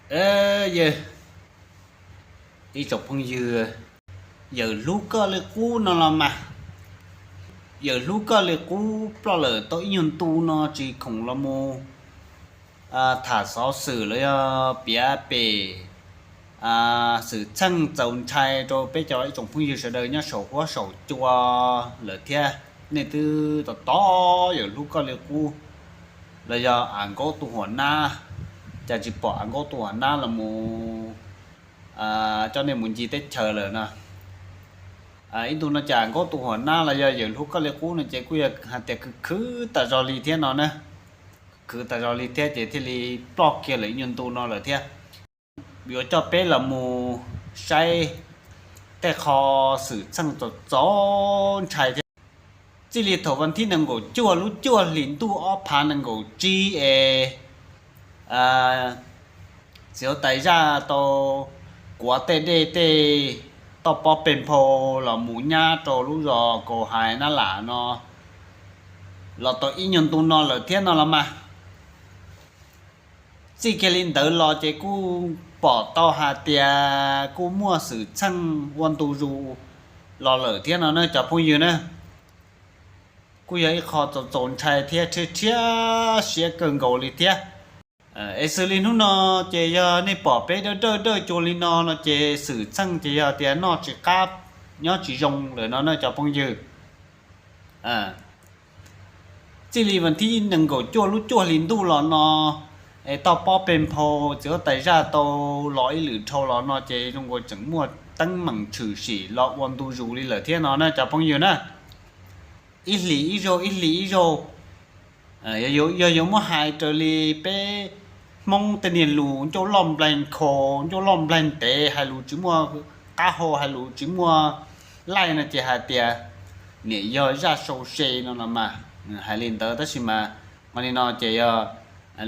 Yawg, ib tsoom phooj ywg, yawm hlub koj li qub no los mas, yawm hlub koj li qub ploj lawm tau ib nyuag ntu no tsis khoom los mus tham xov xwm los yog piav pem xwm txheej txaus ntshai rau peb cov ib tsoom phooj ywg sawv daws nyob saum huab saum cua lawm thiab. Nej twb tos tos yawm hlub koj li qub los yog Am Nkaub tus huam nab, cas tsis pom Am Nkaub tus huam nab los mus coj nej mus ncig teb chaws lawm no. Ib ntu no cas Am Nkaub tus huam nab los yog yawm hlub koj li qub no ces kuj yog hais tias khwv khwv tas zog li thiab no na. Khwv tas zog li thiab ces thiaj li ploj kiag lawm ib nyuag ntu no lawm thiab. Yuav coj peb los mus saib tej qho xwm txheej txaus txaus ntshai thiab. Txij li thaum vas thib nees nkaum cuaj lub cuaj hlis ntuj ob phav nees nkaum tsib es txiv huab tais zaj tau kuav tej dej tej toj pob peg nphau los mus nyab rau lub zos Kaus Hais Nab Lam no los tau ib nyuag ntu no lawm thiab no los mas. Txij kiag li ntawd los ces kuj pom tau hais tias kuj muaj xwm txheej ua ntu zus los lawm thiab no na cov phooj ywg na. Kuj yog ib qho txaus txaus ntshai thiab rhiab rhiab siab kawg nkaus li thiab. Es xws li hnub no ces yog nej pom peb dawj dawj dawj cuag li no no ces xwm txheej ces yog tias noj tsis qab nyob tsis zoo lawm no na cov phooj ywg. Txij li vas thib nees nkaum cuaj lub cuaj hlis ntuj los no es toj pob peg nphau txiv huab tais zaj tau los ib lwm dhau los no ces zoo nkaus tseem muaj teeb meem tshwm sim los ua ntu zus li lawm thiab no na cov phooj ywg na. Ib hlis ib zaug ib hlis ib zaug. Yog yuav muab hais raws li peb Hmoob tej niag lus ncauj loj nplaig nkhaus ncauj loj nplaig ntev hais lus tsis muaj qab hau hais lus tsis muaj laij no ces hais tias niam yog zaj sau se no los mas hais li ntawd tab sis mas qhov li no ces yog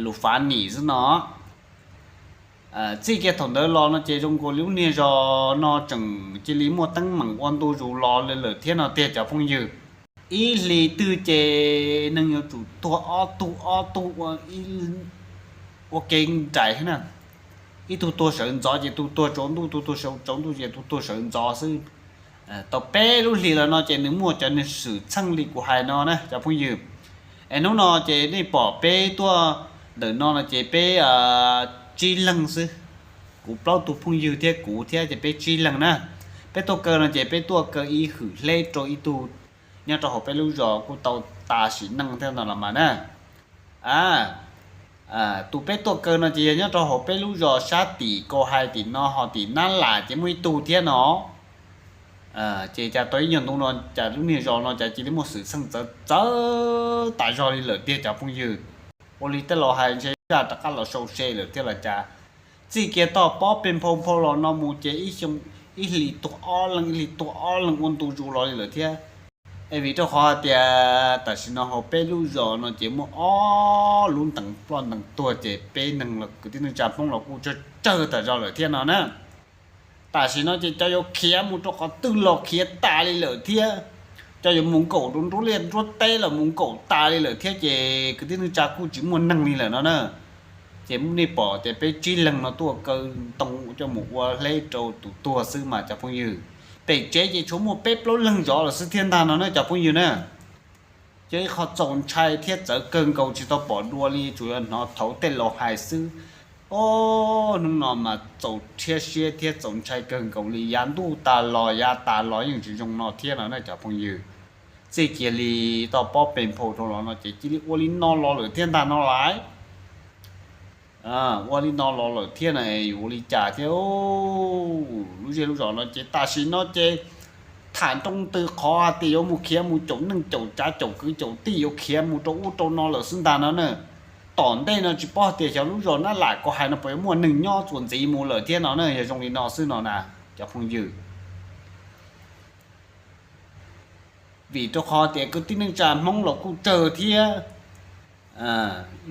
lus fav nim xwb no. Txij kiag thaum ntawd los no ces zoo nkaus li lub niag zos no tseem cia li muaj teeb meem ua ntu zus los li lawm thiab no tiag cov phooj ywg. Ib hlis twg ces neeg yuav tsum tuag ob tug ob tug ua kev nraim na. Ib tug tuag sawv ntxov ces tus tuag tsaus ntuj, tus tuag sawv tsaus ntuj ces tus tuag sawv ntxov xwb. Tau peb lub hlis los no ces nws muaj cov niag xwm txheej li kuv hais no na cov phooj ywg. Es hnub no ces nej pom peb tuaj ntawm no no ces peb tsib leeg xwb. Kuv plaub tug phooj ywg thiab kuv thiab ces peb tsib leeg na. Peb tuaj kaw no ces peb tuaj kaw ib hwm hleb rau ib tug nyob rau hauv peb lub zos kuj tau tas sim neej thiab no los mas na. Tus peb tuaj kaw no ces yog nyob rau hauv peb lub zos sab tim Kaus Hais tim no ho tim Nab Lam ces muaj ib tug thiab no. Ces cas tau ib nyuag ntu no cas lub niag zos no cas cia li muaj xwm txheej txawv txawv tas zog li lawm tiag cov phooj ywg. Ua li tej laus hais ntshe zaj rov qab los sau se lawm thiab los cas. Txij kiag toj pob peg nphau nphau los no mus ces ib hlis tuag ob leeg ib hlis tuag ob leeg ua ntu zus los li lawm thiab. Es vim rau qhov hais tias tam sim no hauv peb lub zos no ces muaj ob lub ntees ploj ntees tuag ces peb neeg los kwv tij neej tsa Hmoob los kuj tsawg tsawg tas zog lawm thiab no na. Tam sim no ces cov yuav khiav mus rau qhov twg los khiav tas li lawm thiab. Cov yuav mus nkaum rau nruab liaj nruab teb los mus nkaum tas li lawm thiab ces kwv tij neej tsa kuj tsis muaj neeg li lawm no na. Ces nej pom tias peb tsib leeg no tuaj kaw ntoo coj mus ua hleb rau tus tuag xwb mas cov phooj ywg. Pem tsev ces tshuav muaj peb plaub leeg zov lawm xwb thiab ntag no na cov phooj ywg na. Yog ib qho txaus ntshai thiab txawv kawg nkaus tsis tau pom dua li tsuas yog hnov thaum tej laus hais xwb. Hnub no mas txaus rhiab siab thiab txaus ntshai kawg nkaus li yav ntuj tas los yav tas los yeej tsis zoo no thiab no na cov phooj ywg. Txij kiag li toj pob peg nphau dhau los no ces cia li ua li no los lawm thiab ntag no lais. Ua li no los lawm thiab na, yuav ua li cas thiab. Lub zej lub zos no ces tam sim no ces tham nroo ntws qhov hais tias yuav mus khiav mus caum neej caum tsav caum kwv caum tij yuav khiav mus rau ub rau no lawm xwb ntag no na. Tom ntej no tsis paub hais tias xyov lub zos Nab Lam Kaus Hais no puas yuav muaj neeg nyob txuas ntxiv mus lawm thiab no na, yog zoo li no xwb no na cov phooj ywg. Vim rau qhov tias kwv tij neej tsa Hmoob los kuj tsawg thiab.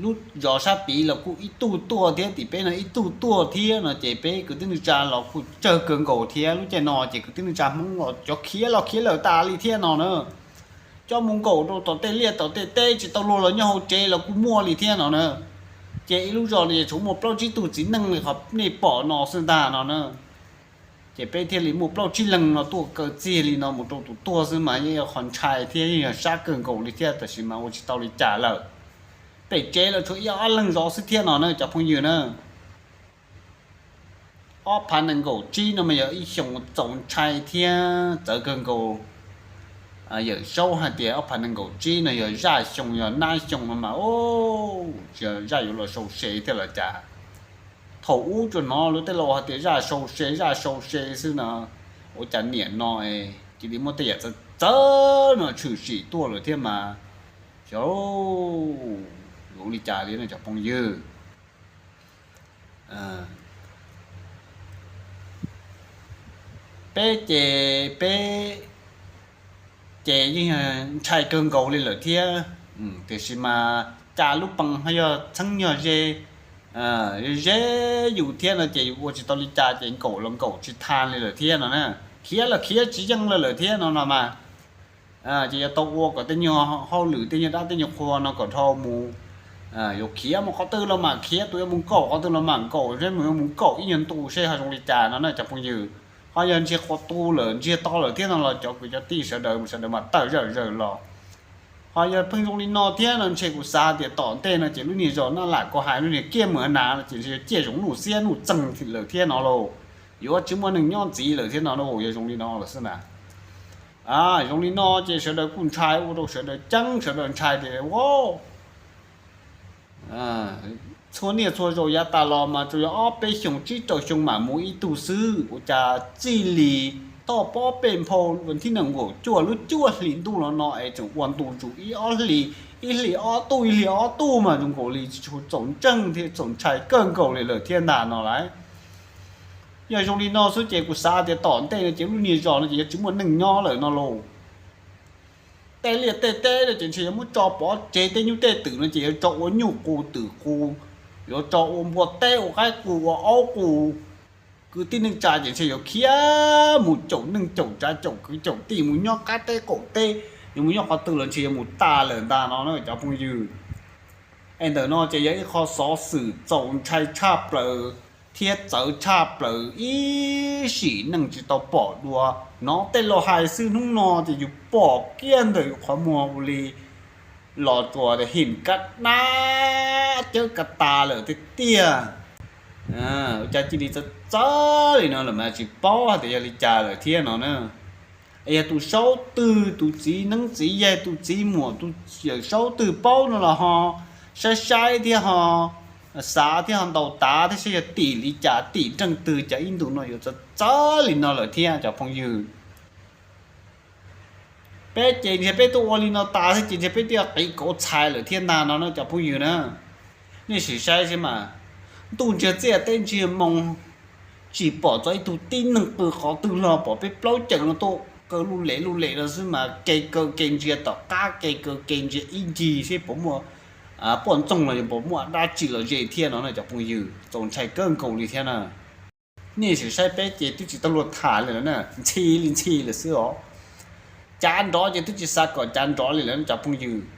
Lub zos sab tid los kuj ib tug tuaj thiab, tim peb no ib tug tuaj thiab no ces peb kwv tij neej tsa los kuj tsawg kawg nkaus thiab. Lub caij no ces kwv tij neej tsa Hmoob los cov khiav los khiav lawm tas li thiab no na. Coj mus nkaum rau tom tej liaj tom tej teb tsis tau luag los nyob hauv tsev los kuj muaj li thiab no na. Ces ib lub zos no ces tsuas muaj plaub tsib tug txiv neej li qhov nej pom no xwb ntag no na. Ces peb thiaj li muaj plaub tsib leeg no tuaj kaw txiag li no mus rau tus tuag xwb mas yeej yog qhov ntshai thiab yeej yog sab kawg nkaus li thiab, tab sis mas ua tsis tau li cas lawm. Pem tsev los tshuav ib ob leeg zov xwb thiab no na cov phooj ywg na. Ob phav nees nkaum tsib no mas yog ib xyoo txaus ntshai thiab txawv kawg nkaus. Yawm Saub hais tias ob phav nees nkaum tsib no yog zaj xyoo yog nab xyoo no mas, tsis yog zaj yuav los sau se thiab los cas. Thaum ub tsuas hnov luag tej laus hais tias zaj sau se zaj sau se xwb no, ua cas niam no cia li muaj tej yam txawv txawv no tshwm sim tuaj lawm thiab mas, xyov yuav li cas li no cov phooj ywg. Peb ces peb ces yeej ntshai kawg nkaus li lawm thiab, tiam sis mas cas lub pees ho yog txheeb yog ze, ze yus thiab no ces yus ua tsis tau li cas ces nkaum los nkaum tsis tau li lawm thiab no na. Khiav los khiav tsis yeej li lawm thiab no no mas. Ces yuav tau ua kom tej nyuag hauj lwm tej nyuag dab tej nyuag qhua no kom dhau mus. Yuav khiav mus qhov twg los mam khiav, tus yuav mus nkaum qhov twg los mam nkaum, seb mus yuav mus nkaum ib nyuag ntu seb ho zoo li cas no na cov phooj ywg. Ho yog ntsiag qhua tu lawm ntsiag to lawm thiab no los cov kwv cov tij sawv daws sawv daws mam tawm zawm zaws los. Ho yog pheej zoo li no thiab no ntshe kuv xav tias tom ntej no ces lub niag zos Naj Lam kuv hais lub niag Kiaj Mws Nas no ces ntshe yuav ciaj zoov nuj xiab nuj txeeg lawm thiab no lauj. Yuav tsis muaj neeg nyob ntxiv lawm thiab no lauj, yog zoo li no lawm xwb na. Zoo li no ces sawv daws kuj ntshai, ua rau sawv daws ceeb, sawv daws ntshai tias, txhua niaj txhua zaus yav tas los mas tsuas yog ob peb xyoos tsib rau xyoo mam mus ib tug xwb, ua cas txij li toj pob pej nphau vas thib nees nkaum cuaj lub cuaj hlis ntuj los no es tseem ua ntu zus ib ob hlis, ib hlis ob tug ib hlis ob tug mas zoo nkaus li tsis tshua txaus ntseeg thiab txaus ntshai kawg nkaus li lawm thiab ntag no lauj. Yog zoo li no xwb ces kuv xav tias tom ntej no ces lub niag zos no ces yuav tsis muaj neeg nyob lawm no lauj. Tej liaj tej teb no ces ntshe yuav muab tso pov tseg, tej nyuj tej twm no ces yuav tso ua nyuj qus twm qus, yuav tso ua npua teb ua qaib qus ua aub qus. Kwv tij neej tsa ces ntshe yuav khiav mus caum neej caum tsav caum kwv caum tij mus nyob qab teb qaum teb, yuav mus nyob qhov twg los ntshe yuav mus tas lawm ntag no na cov phooj ywg. Es ntawm no ces yog ib qho xov xwm txaus ntshai tshaj plaws thiab txawv tshaj plaws ib sim neej tsis tau pom dua. Hnov tej laus hais xwb, hnub no ces yus pom kiag ntawm yus qhov muag ua li los tsuas him kab nab cawb ka tas lawm tiag tiag. Ua cas cia li txawv txawv li no lawm mas tsis paub hais tias yog li cas lawm thiab no na. Es yog tus saub twg, tus txiv neeb txiv yaig, tus txiv muam, tus yawm saub twg paub no los ho saib saib thiab ho xav thiab ho ntaus tav thiab saib yog tim li cas, tim nreej twg cas ib ntus no yuav txawv txawv li no lawm thiab cov phooj ywg. Peb ces ntshe peb tuaj ua li no tas thiab ces ntshe peb twb qiv kauv txhais lawm thiab ntag no na cov phooj ywg na. Nej sim saib saib mas, ntuj ntsiag txiaj teb ntsiag moo, tsis pom txog ib tug tib neeg pw qhov twg los, pom peb plaub caug no tuaj kaw luj lem luj lem no xwb mas, ke kaw ke ntsia tom qab, ke kaw ke ntsia ib ncig seb puas muaj poj ntxoog los yog puas muaj dab tsi los ze thiab no na cov phooj ywg, txaus ntshai kawg nkaus li thiab na. Nej sim saib peb ces twb tsis tau luag tham li lawm na, ntxhi li ntxhi lawm xwb os. Cav nrov ces twb tsis xav kom cav nrov li lawm cov phooj ywg.